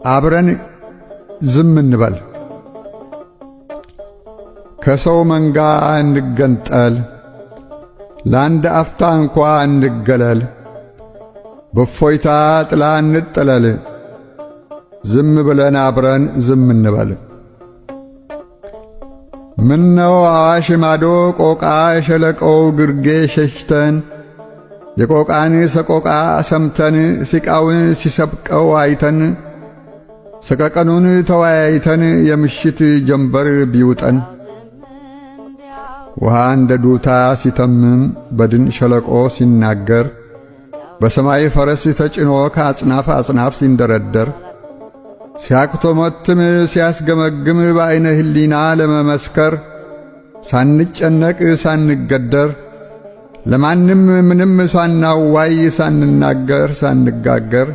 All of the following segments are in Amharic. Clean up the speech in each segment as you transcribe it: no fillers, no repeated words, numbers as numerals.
አብረን ዝም እንበል። ከሰው መንጋ እንገንጠል፣ ለአንድ አፍታ እንኳ እንገለል፣ በእፎይታ ጥላ እንጠለል፣ ዝም ብለን አብረን ዝም እንበል። ምነው አዋሽ ማዶ ቆቃ ሸለቆው ግርጌ ሸሽተን የቆቃን ሰቆቃ ሰምተን ሲቃውን ሲሰብቀው አይተን ሰቀቀኑን ተወያይተን የምሽት ጀንበር ቢውጠን ውሃ እንደ ዱታ ሲተምም በድን ሸለቆ ሲናገር በሰማይ ፈረስ ተጭኖ ከአጽናፍ አጽናፍ ሲንደረደር ሲያቅቶመትም ሲያስገመግም በዐይነ ሕሊና ለመመስከር ሳንጨነቅ ሳንገደር ለማንም ምንም ሳናዋይ ሳንናገር ሳንጋገር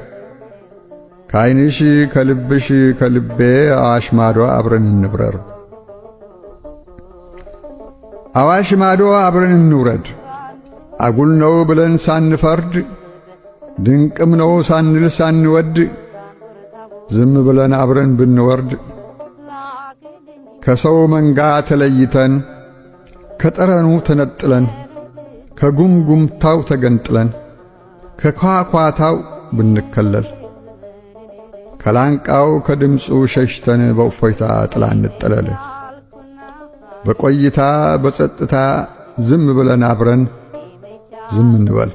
ከዐይንሽ ከልብሽ ከልቤ አዋሽ ማዶ አብረን እንብረር። አዋሽ ማዶ አብረን እንውረድ። አጉል ነው ብለን ሳንፈርድ ድንቅም ነው ሳንል ሳንወድ ዝም ብለን አብረን ብንወርድ ከሰው መንጋ ተለይተን ከጠረኑ ተነጥለን ከጉምጉምታው ተገንጥለን ከኳኳታው ብንከለል ከላንቃው ከድምፁ ሸሽተን በእፎይታ ጥላ እንጠለል። በቆይታ በጸጥታ ዝም ብለን አብረን ዝም እንበል።